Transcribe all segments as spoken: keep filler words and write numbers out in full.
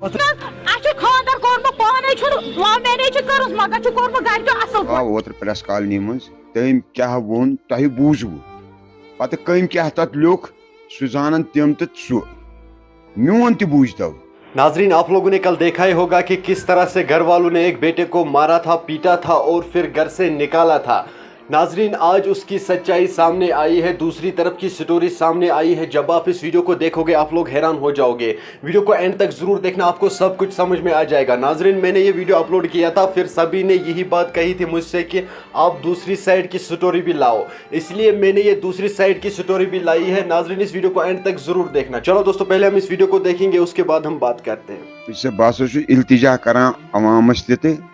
اَسہِ چھُ خانٛدر کوٚرمُت پانے، چھُنہٕ love marriage کٔرمٕژ، مگر چھُ کوٚرمُت گرِکیو اصل پٲٹھۍ۔ آو اوترٕ پریس کال نیمٕژ، تٔمۍ کیٛاہ ووٚن تۄہہِ بوٗزوٕ؟ پتہٕ کٔمۍ کیٛاہ تتھ لیوٚکھ، سُہ زانن تِم تہٕ سُہ۔ میون تہِ بوٗزتو۔ ناظرین، آپ لوگوں نے کل دیکھا ہی ہوگا کہ کس طرح سے گھر والوں نے ایک بیٹے کو مارا تھا، پیٹا تھا اور پھر گھر سے نکالا تھا۔ ناظرین، آج اس کی سچائی سامنے آئی ہے، دوسری طرف کی سٹوری سامنے آئی ہے۔ جب آپ اس ویڈیو کو دیکھو گے، آپ لوگ حیران ہو جاؤ گے۔ ویڈیو کو اینڈ تک ضرور دیکھنا، آپ کو سب کچھ سمجھ میں آ جائے گا۔ ناظرین، میں نے یہ ویڈیو اپلوڈ کیا تھا، پھر سبھی نے یہی بات کہی تھی مجھ سے کہ آپ دوسری سائیڈ کی سٹوری بھی لاؤ، اس لیے میں نے یہ دوسری سائیڈ کی سٹوری بھی لائی ہے۔ ناظرین، اس ویڈیو کو اینڈ تک ضرور دیکھنا۔ چلو دوستو، پہلے ہم اس ویڈیو کو دیکھیں گے، اس کے بعد ہم بات کرتے ہیں۔ بہٕ چھُس التجا کران عوامس تہِ تہٕ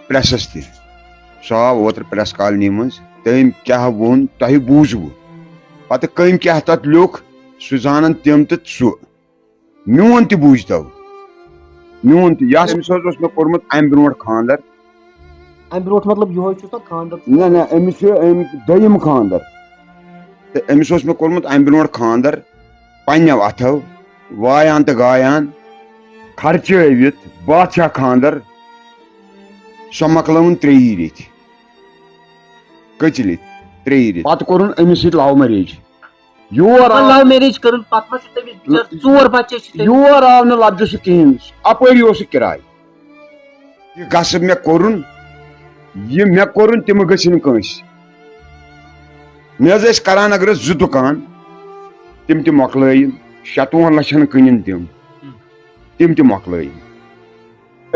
پریسس تہِ۔ سُہ آو اوترٕ پریس کالنی منٛز، تٔمۍ کیٛاہ ووٚن تۄہہِ بوٗزوٕ؟ پتہٕ کٔمۍ کیٛاہ تتھ لیوٚکھ، سُہ زانن تِم تہٕ سُہ۔ میون تہِ بوٗزتو، میون تہِ۔ یس أمِس حظ اوس مےٚ کوٚرمُت امہِ برونٛٹھ خانٛدر۔ امہِ برونٛٹھ مطلب یِہوے چھُس نا خانٛدر؟ نہ، نہ، أمِس چھُ أمۍ دوٚیِم خانٛدر۔ تہٕ أمِس اوس مےٚ کوٚرمُت امہِ برونٛٹھ خانٛدر پننیو اتھو، وایان تہٕ گایان، خرچٲوِتھ، بادشاہ خانٛدر۔ سۄ مۄکلٲوٕن ترٛیٚیی ریٚتھۍ۔ کٔژِ ریٚتھۍ؟ ترٛیٚیی ریٚتھۍ۔ پتہٕ کوٚرُن أمِس سۭتۍ love marriage۔ یور آو، love marriage کٔرٕن، پتہٕ ما چھِ تٔمِس بِچارٕ ژور بچے چھِ تٔمِس۔ یور آو نہٕ لفظہِ سُہ کِہیٖنۍ، اپٲری اوس سُہ کِراے۔ یہِ غصب مےٚ کوٚرُن، یہِ مےٚ کوٚرُن، تِم گٔژھۍ نہٕ کٲنٛسہِ۔ مےٚ حظ ٲسۍ کران اگر زٕ دُکان، تِم تہِ مۄکلٲیِن، شَتوُہَن لَچھَن کٕنِن تِم، تِم تہِ مۄکلٲیِن۔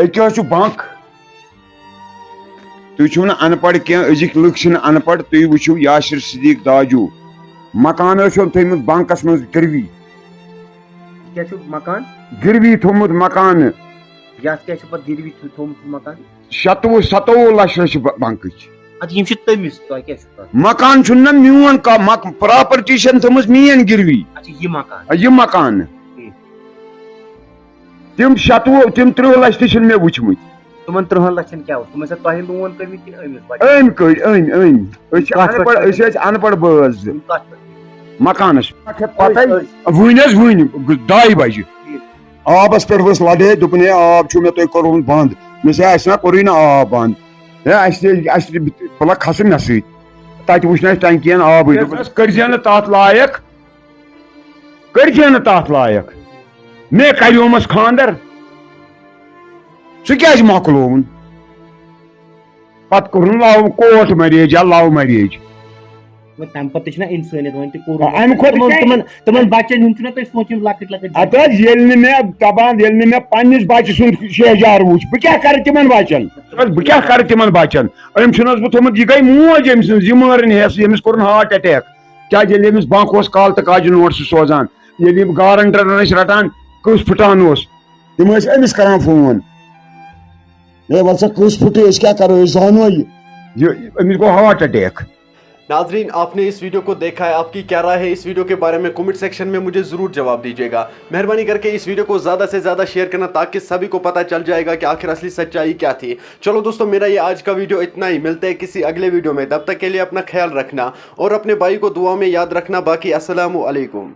أکیٛاہ حظ چھُ بنٛک۔ تُہۍ چھِو نہٕ اَن پَڑھ کینٛہہ، أزِکۍ لُکھ چھِنہٕ اَن پَڑھ۔ تُہۍ وٕچھِو یاسر صدیق داجوٗ، مکان حظ چھُ تھٲومٕژ بنٛکَس منٛز گِروی۔ کیٛاہ چھُ مکان؟ گِروی تھوٚومُت مکانہٕ۔ یَتھ کیٛاہ چھُ پَتہٕ گِروی تھو-، تھوٚومُت مکان؟ شَتوُہ، سَتووُہ لَچھ رۄپیہِ چھِ بہ-، بنٛکٕچ۔ اَدٕ یِم چھِ تٔمِس، تۄہہِ کیٛاہ چھُ کَرُن؟ مکان چھُنہٕ نہ میون کانٛہہ، مک-، پراپرٹی چھَنہٕ تھٲومٕژ میٛٲنۍ گِروی۔ اچھا، یہِ مکان۔ یہِ مکانہٕ۔ ٹھیٖک۔ تِم شَتوُہ، تِم تٕرٛہ لَچھ تہِ چھِنہٕ مےٚ وٕچھمٕتۍ۔ تِمن تٕرٛہَن لَچھَن کیٛاہ اوس؟ تِمن چھا تۄہہِ لون کٔرمٕتۍ کِنہٕ أمِس بچس؟ أمۍ کٔڑۍ، أٔمۍ، أٔمۍ۔ أسۍ چھِ کَتھ اَن پَڑھ، پٮ۪ٹھ؟ أسۍ ٲسۍ اَن پَڑھ بٲژ زٕ۔ یِم کَتھ پٮ۪ٹھ؟ مکانَس۔ پَتَے أسۍ، أسۍ۔ وٕنۍ حظ وٕنۍ، دَہہِ بَجہِ۔ ٹھیٖک۔ آبَس پٮ۪ٹھ ؤژھ لَڑٲے، دوٚپُن، "ہے، آب چھُو مےٚ تۄہہِ کوٚرمُت بنٛد؟" مےٚ دوٚپُس، "ہے، اَسہِ نا کوٚرُے نہٕ آب بنٛد۔ ہے، اَسہِ تہِ، اَسہِ تہِ پَلَکھ کھَسہٕ مےٚ سۭتۍ۔ تَتہِ وٕچھ نہٕ اَسہِ ٹنکِیَن آبٕے۔" دوٚپُن، "کٔرۍزِہا نہٕ تَتھ لایق۔" کٔرۍ زِ نہٕ تَتھ لایق۔ مےٚ کَریومَس خانٛدر۔ سُہ کیٛازِ مۄکلووُن؟ پَتہٕ کوٚرُن love، court marriage یا love marriage۔ وۄنۍ تَمہِ پَتہٕ تہِ چھُنہ اِنسٲنیت، وۄنۍ تہِ کوٚرُن۔ اَمہِ کھۄتہٕ تِمَن، کیٛاہ؟ تِمَن، تِمَن بَچَن ہُنٛد چھُنہ تُہۍ سونٛچُن، لۄکٕٹۍ لۄکٕٹۍ ہَتہٕ حظ، ییٚلہِ نہٕ مےٚ دَپان، ییٚلہِ نہٕ مےٚ پنٛنِس بَچہٕ سُنٛد شہجار وُچھ، بہٕ کیٛاہ کَرٕ تِمَن بَچَن؟ بہٕ کیٛاہ کَرٕ تِمَن بَچَن؟ أمۍ چھُنہٕ حظ بہٕ تھوٚمُت، یہِ گٔے موج أمۍ سٕنٛز، یہِ مٲرٕن ہٮ۪س، ییٚمِس کوٚرُن heart attack۔ کیٛازِ ییٚلہِ أمِس بنٛک اوس کالہٕ تہٕ کاجہِ نوٹ سُہ سوزان، ییٚلہِ یِم گارنٹرن ٲسۍ رٹان، کٔژ پھٕٹان اوس، تِم ٲسۍ أمِس کران فون، "ہے، وَلہٕ سا کٔژ پھٕٹے، أسۍ کیٛاہ کرو، أسۍ زانو یہِ۔" یہِ، أمِس گوٚو heart attack۔ ناظرین، آپ نے اس ویڈیو کو دیکھا ہے، آپ کی کیا رائے ہے اس ویڈیو کے بارے میں؟ کمنٹ سیکشن میں مجھے ضرور جواب دیجیے گا۔ مہربانی کر کے اس ویڈیو کو زیادہ سے زیادہ شیئر کرنا، تاکہ سبھی کو پتہ چل جائے گا کہ آخر اصلی سچائی کیا تھی۔ چلو دوستو، میرا یہ آج کا ویڈیو اتنا ہی۔ ملتے ہیں کسی اگلے ویڈیو میں، تب تک کے لیے اپنا خیال رکھنا اور اپنے بھائی کو دعا میں یاد رکھنا۔ باقی السلام علیکم۔